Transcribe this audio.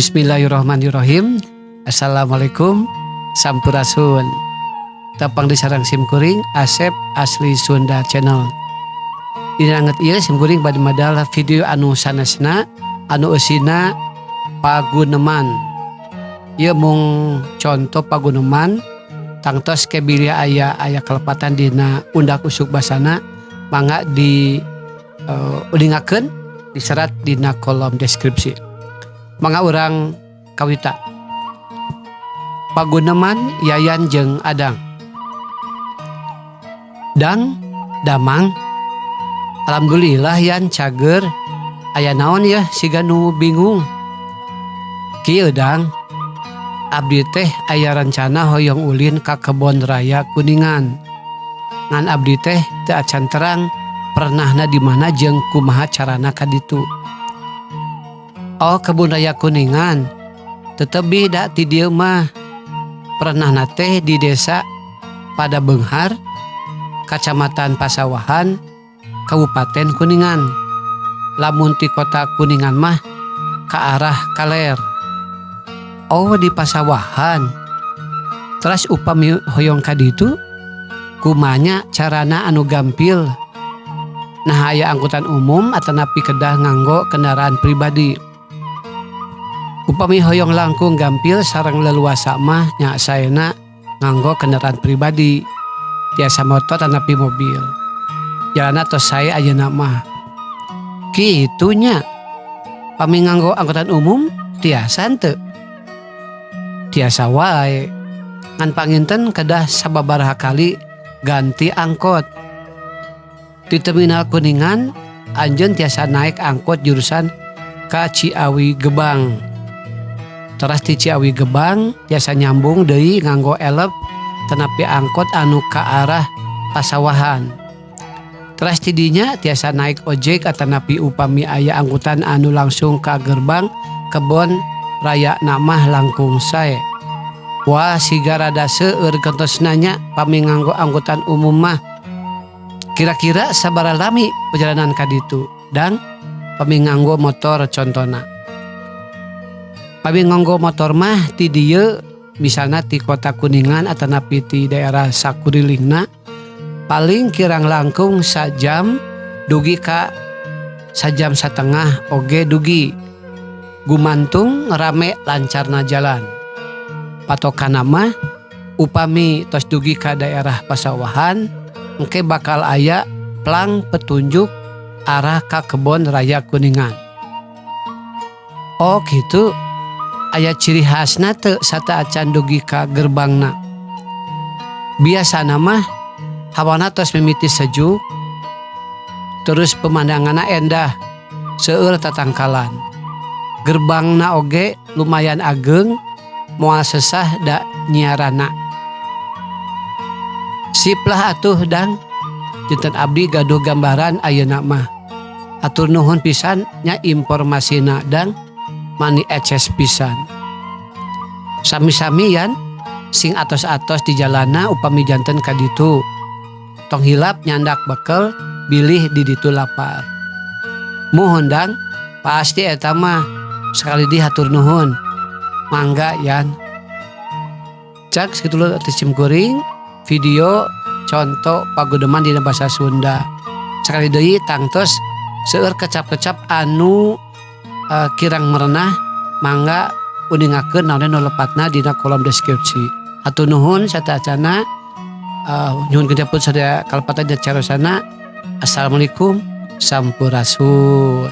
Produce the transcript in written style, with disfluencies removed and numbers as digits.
Bismillahirrahmanirrahim. Assalamualaikum. Sampurasun. Tepang deui sareng sim kuring, Asep Asli Sunda Channel. Dina anget ieu sim kuring bade madal video anu sanesna, anu eusina paguneman. Ieu mung contoh paguneman. Tangtos ke bilih aya aya kelepatan dina undak usuk basana, mangga di uningakeun, diserat dina kolom deskripsi. Mangga urang kawita. Paguneman Yayan jeung Adang. Dang, damang? Alhamdulillah, Yan, cager. Aya naon ya, siga nu bingung? Kieu, Dang. Abdi teh aya rencana hoyong ulin ka Kebon Raya Kuningan. Ngan abdi teh teu acan terang pernahna di mana jeung kumaha carana ka ditu. Oh, Kebun Raya Kuningan. Teu tebih da ti dieu mah. Pernahna teh di Desa Padabeunghar, Kacamatan Pasawahan, Kabupaten Kuningan. Lamun ti kota Kuningan mah ka arah kaler. Oh, di Pasawahan. Terus upami hoyong ka ditu kumaha nya carana anu gampil? Nah, aya angkutan umum atanapi kedah nganggo kendaraan pribadi? Upami hoyong langkung gampil sareng leluasa mah nya saena nganggo kendaraan pribadi, tiasa motor atanapi mobil. Jalanna tos sae ayeuna mah. Kitu nya. Pami nganggo angkutan umum tiasa henteu? Tiasa wae, ngan panginten kedah sababaraha kali ganti angkot. Di Terminal Kuningan anjeun tiasa naik angkot jurusan ka Ciawi Gebang. Teras ti Ciawi Gebang tiasa nyambung deui nganggo elf atanapi angkot anu ka arah Pasawahan. Teras ti dinya tiasa naik ojek atanapi upami aya angkutan anu langsung ka gerbang Kebon Raya na mah langkung sae. Wah, siga rada seueur gentosna nya pami nganggo angkutan umum mah. Kira-kira sabaraha lami perjalanan ka ditu, Dang, pami nganggo motor contona? Pami nganggo motor mah ti dieu, misalna ti kota Kuningan atanapi ti daerah sakurilingna, paling kirang langkung sajam dugi ka sajam satengah oge dugi, gumantung rame lancarna jalan. Patokanna mah upami tos dugi ka daerah Pasawahan, engke bakal aya plang petunjuk arah ka Kebon Raya Kuningan. Oh, gitu. Aya ciri khasna teu sateuacan dugi ka gerbangna? Biasana mah hawana tos mimiti sejuk, terus pemandanganna endah, seueur tatangkalan. Gerbangna oge lumayan ageng, moal sesah da nyiarana. Sip lah atuh, Dang. Janten abdi gaduh gambaran ayeuna mah. Hatur nuhun pisan nya informasina, Dang, mani eces pisan. Sami-sami, Yan. Sing atos-atos di jalanna upami janten ka ditu. Tong hilap nyandak bekel bilih di ditu lapar. Muhun, Dang, pasti eta mah. Sekali deui hatur nuhun. Mangga, Yan. Cak sakitu ti sim kuring video contoh paguneman dina bahasa Sunda. Sekali deui tangtos seueur kecap-kecap anu kirang merenah, mangga uningakeun naon nu lepatna dina kolom deskripsi. Hatur nuhun sateuacanna, nyuhunkeun dihapunten sadaya kalepatan dina carosana. Assalamualaikum, sampurasun.